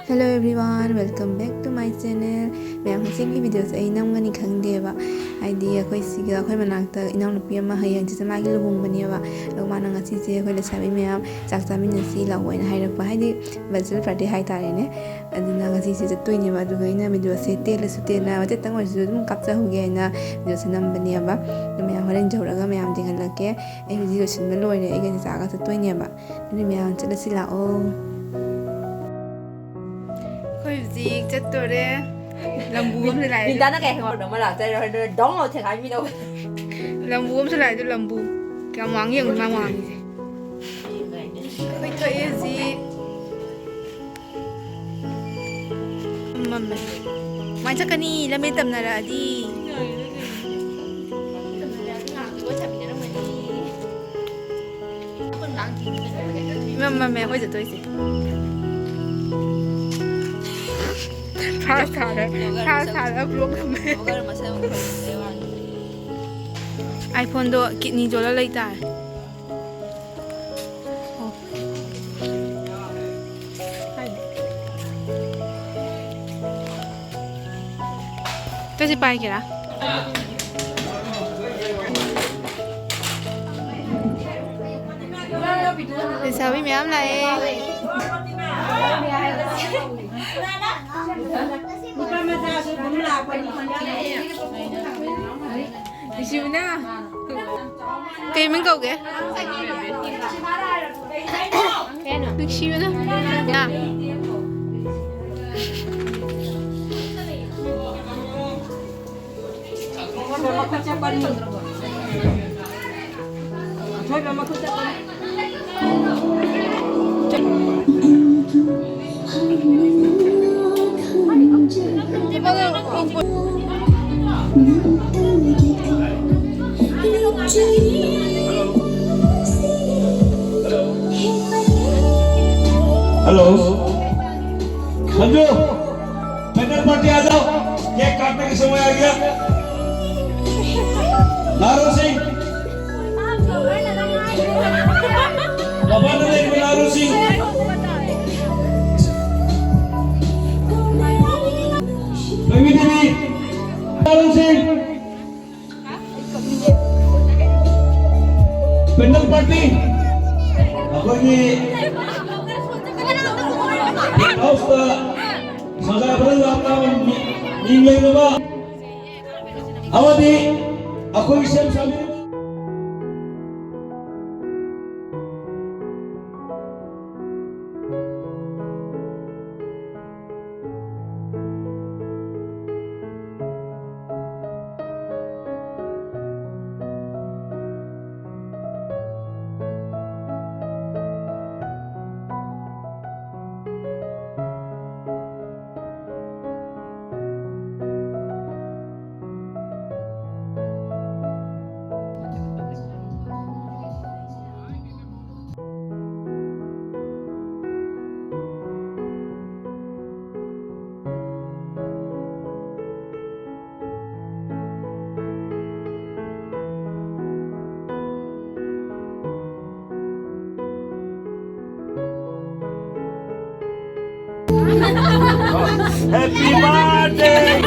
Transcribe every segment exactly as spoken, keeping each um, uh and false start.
Hello everyone, welcome back to my channel. ꯃꯌꯥꯝ, ꯉꯁꯤꯒꯤ ꯚꯤꯗꯤꯑꯣꯁꯦ ꯑꯩ ꯅꯝꯒꯅꯤ ꯈꯪꯗꯦꯕ, ꯍꯥꯏꯗꯤ ꯑꯩꯈꯣꯏ ꯁꯤꯒ ꯑꯩꯈꯣꯏ ꯃꯅꯥꯛꯇ ꯏꯅꯥꯎꯅꯨꯄꯤ ꯑꯃ ꯍꯌꯦꯡ ꯍꯪꯆꯤꯠꯁꯦ ꯃꯥꯒꯤ ꯂꯨꯍꯣꯡꯕꯅꯦꯕ꯫ ꯑꯗꯣ ꯃꯥꯅ ꯉꯁꯤꯁꯦ ꯑꯩꯈꯣꯏ ꯂꯩꯁꯥꯕꯤ ꯃꯌꯥꯝ ꯆꯥꯛ ꯆꯥꯃꯤꯟꯅꯁꯤ ꯂꯥꯛꯑꯣꯅ ꯍꯥꯏꯔꯛꯄ, ꯍꯥꯏꯗꯤ bachelor party ꯍꯥꯏꯇꯥꯔꯦꯅꯦ꯫ ꯑꯗꯨꯅ ꯉꯁꯤꯁꯦ ꯆꯠꯇꯣꯏꯅꯦꯕ꯫ ꯑꯗꯨꯒ ꯑꯩꯅ ꯚꯤꯗꯤꯑꯣꯁꯦ ꯇꯦꯜꯂꯁꯨ ꯇꯦꯟꯅ ꯃꯇꯦꯛꯇꯪ ꯑꯣꯏꯔꯁꯨ ꯑꯗꯨꯝ ꯀꯥꯞꯆꯍꯧꯒꯦ ꯍꯥꯏꯅ ꯚꯤꯗꯤꯑꯣꯁꯦ ꯅꯝꯕꯅꯦꯕ꯫ ꯑꯗꯣ ꯃꯌꯥꯝ ꯍꯣꯔꯦꯟ ꯌꯧꯔꯒ ꯃꯌꯥꯝ ꯌꯦꯡꯍꯜꯂꯛꯀꯦ꯫ ꯑꯩ ꯍꯧꯖꯤꯛ ꯂꯣꯏꯁꯤꯟꯕ ꯂꯣꯏꯔꯦ, ꯑꯩꯒ ꯆꯥꯒ ꯆꯠꯇꯣꯏꯅꯦꯕ꯫ ꯑꯗꯨꯅ ꯃꯌꯥꯝ ꯆꯠꯂꯁꯤ ꯂꯥꯛꯑꯣ꯫ ꯑꯩꯈꯣꯏ ꯍꯧꯖꯤꯛ ꯆꯠꯇꯣꯔꯦ꯫ ꯂꯝꯕꯨ ꯑꯃꯁꯨ ꯂꯥꯛꯑꯦ꯫ ꯃꯤꯟꯗꯥꯅ ꯀꯩ ꯍꯥꯏꯉꯝꯗꯣ ꯑꯃ ꯂꯥꯛꯆꯔꯦ, ꯍꯣꯔꯦꯟ ꯗꯣꯡ ꯂꯥꯎ ꯊꯦꯡꯒꯥꯏ ꯃꯤꯅꯧ꯫ ꯂꯝꯕꯨ ꯑꯃꯁꯨ ꯂꯥꯛꯑꯦ, ꯑꯗꯨ ꯂꯝꯕꯨ ꯀꯌꯥꯝ ꯋꯥꯡꯉꯤ ꯌꯦꯡꯉꯨ ꯃꯥ ꯋꯥꯡꯉꯤꯁꯦ꯫ ꯑꯩꯈꯣꯏ ꯊꯣꯛꯑꯦ ꯍꯧꯖꯤꯛ꯫ ꯃꯝꯃꯦ꯫ ꯀꯃꯥꯏꯅ ꯆꯠꯀꯅꯤ? ꯂꯝꯕꯤ ꯇꯝꯅꯔꯛꯑꯗꯤ꯫ ꯃꯝꯃꯦ, ꯃꯝꯃꯦ, ꯑꯩꯈꯣꯏ ꯆꯠꯇꯣꯏꯁꯦ꯫ ꯐꯥꯔꯁ ꯊꯥꯔ, ꯐꯥꯔꯁ ꯊꯥꯔ ꯕ꯭ꯂꯣꯛ ꯊꯝꯃꯦ꯫ ꯑꯥꯏꯐꯣꯟꯗꯣ ꯀꯤꯠꯅꯤ ꯆꯣꯜꯂ ꯂꯩꯇꯥꯔꯦ꯫ ꯀꯩꯁꯤ ꯄꯥꯏꯒꯦꯔꯥ? ꯂꯩꯁꯥꯕꯤ ꯃꯌꯥꯝ ꯂꯥꯛꯑꯦ꯫ ꯅꯨꯡꯁꯤꯕꯅ꯫ ꯀꯩ ꯃꯤꯡ ꯀꯧꯒꯦ? ꯅꯨꯡꯁꯤꯕꯅ꯫ ꯌꯥ꯫ हेलो। मंजू, बैनर पार्टी आ जाओ, केक काटने का समय आ गया। नारू सिंह, बाबा ने देख, नारू सिंह। ꯁꯤꯡ, ꯄꯦꯟꯗꯜ ꯄꯥꯔꯇꯤ, ꯑꯩꯈꯣꯏꯒꯤ ꯍꯥꯎꯁꯇ ꯁꯖꯥꯕꯗ ꯂꯥꯛꯂꯕ ꯃꯤ, ꯃꯤ ꯂꯩꯔꯕ ꯑꯃꯗꯤ ꯑꯩꯈꯣꯏꯒꯤ ꯁꯦꯝ ꯁꯥꯕꯤ Happy birthday!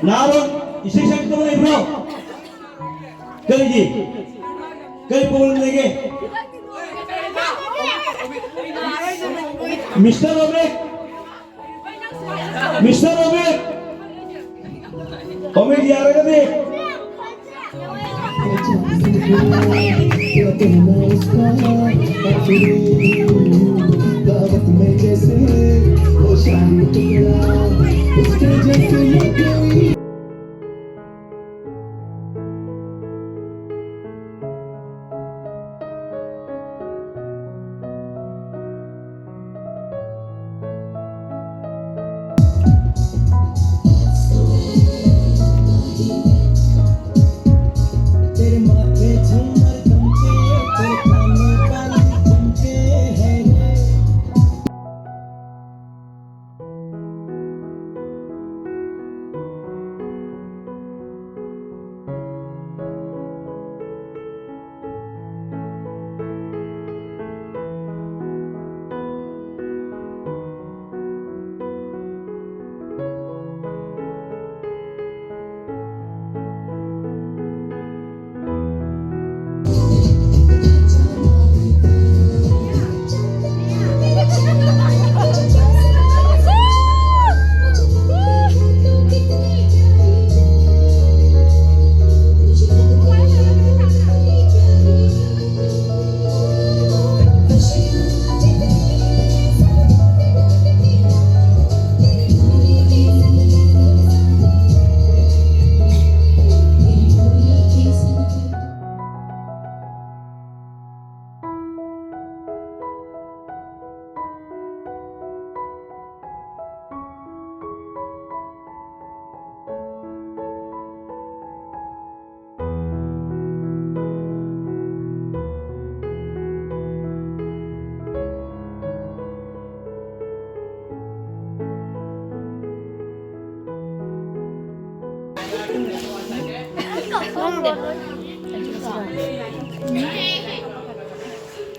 ꯅꯍꯥꯔꯣꯜ ꯏꯁꯩ ꯁꯛꯇꯕ ꯂꯩꯕ꯭ꯔꯣ? ꯀꯔꯤꯒꯤ? ꯀꯔꯤ problem ꯂꯩꯒꯦ? Mister Omid, Mister Omid, Omid ꯌꯥꯔꯒꯗꯤ꯫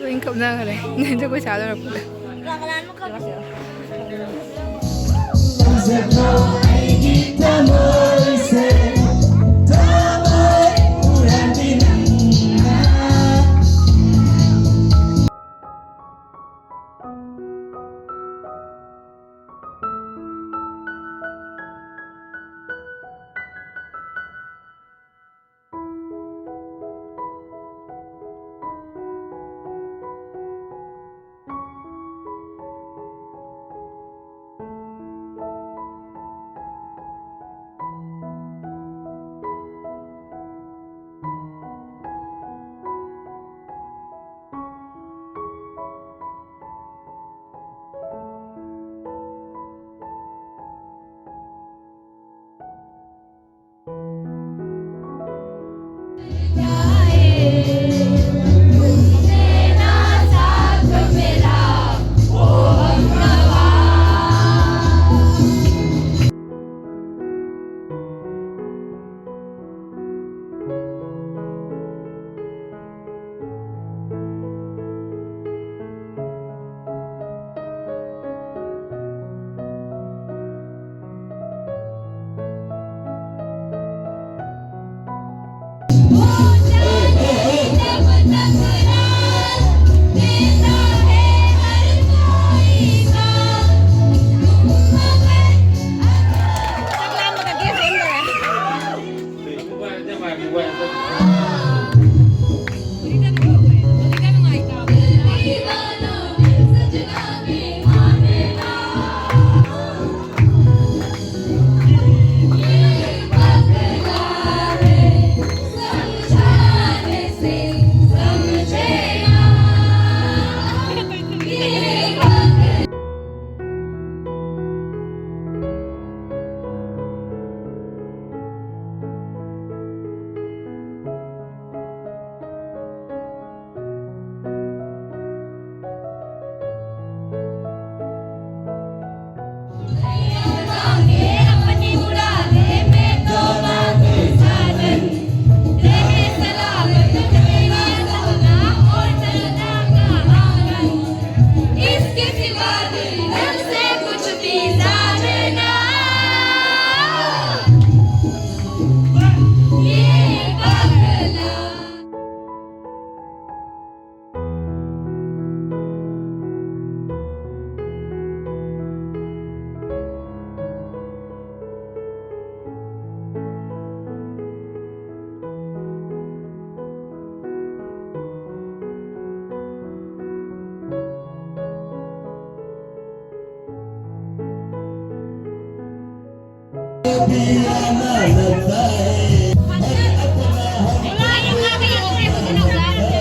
ꯂꯣꯏ ꯀꯞꯅꯈ꯭ꯔꯦ꯫ ꯖꯒꯣꯏ ꯁꯥ ꯂꯣꯏꯔꯛꯄꯗ꯫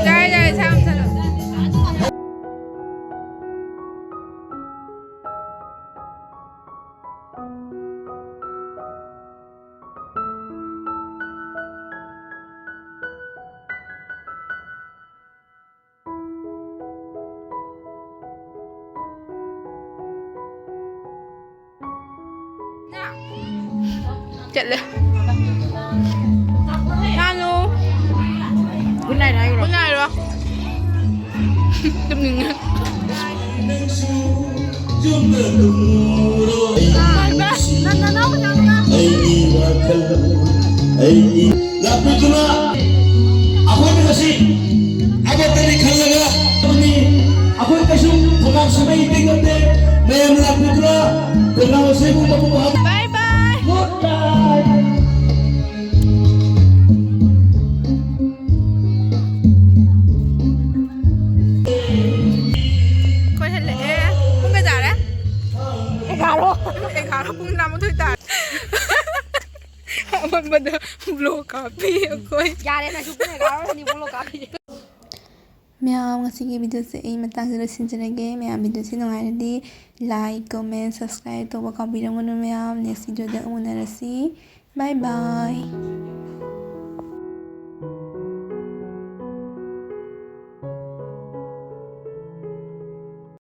ꯌꯥꯔꯦ, ꯌꯥꯔꯦ, ꯁꯥ ꯑꯃ ꯁꯥ꯫ ꯆꯠꯂꯦ꯫ ꯅꯥꯅꯨ꯫ Good night ꯍꯥꯏꯈ꯭ꯔꯣ꯫ Good night ꯍꯥꯏꯔꯣ꯫ ꯇꯨꯝꯅꯤꯡꯉꯦ꯫ ꯅꯪ ꯅꯅꯥꯎ ꯅꯪꯅ ꯑꯩꯒꯤ ꯋꯥꯈꯜ ꯑꯩꯒꯤ ꯂꯥꯛꯄꯤꯗꯨꯅ ꯑꯩꯈꯣꯏꯅ ꯉꯁꯤ ꯑꯃꯠꯇꯅꯤ ꯈꯜꯂꯒ ꯑꯩꯈꯣꯏ ꯀꯩꯁꯨ ꯊꯧꯅꯥ ꯁꯨꯃꯩ ꯇꯤꯡꯉꯝꯗꯦ꯫ ꯃꯌꯥꯝ ꯂꯥꯛꯄꯤꯗꯨꯅ ꯊꯧꯅꯥ ꯑꯁꯤꯕꯨ ꯃꯄꯨꯡ ꯐꯥꯕ Bye bye. Good night. ꯑꯩꯈꯣꯏ ꯍꯜꯂꯛꯑꯦ꯫ ꯄꯨꯡ ꯀꯌꯥ ꯇꯥꯔꯦ? ꯑꯦꯒꯥꯔꯣ꯫ ꯑꯦꯒꯥꯔꯣ, ꯄꯨꯡ ꯇꯔꯥꯃꯥꯊꯣꯏ ꯇꯥꯔꯦ꯫ ꯑꯃꯝꯕꯗ vlog ꯀꯥꯞꯄꯤ ꯑꯩꯈꯣꯏ꯫ ꯌꯥꯔꯦ, ꯅꯪꯁꯨ ꯄꯨꯡ ꯑꯦꯒꯥꯔꯣ ꯍꯦꯟꯅꯤ vlog ꯀꯥꯞꯄꯤꯁꯦ꯫ ꯃꯌꯥꯝ, ꯉꯁꯤꯒꯤ videoꯁꯦ ꯑꯩ ꯃꯇꯥꯡꯁꯤꯗ ꯂꯣꯏꯁꯤꯟꯖꯔꯒꯦ꯫ ꯃꯌꯥꯝ, videoꯁꯤ ꯅꯨꯡꯉꯥꯏꯔꯗꯤ like, comment, subscribe ꯇꯧꯕ ꯀꯥꯎꯕꯤꯔꯝꯒꯅꯨ ꯃꯌꯥꯝ꯫ Next videoꯗ ꯑꯃꯨꯛ ꯎꯅꯔꯁꯤ꯫ Bye bye.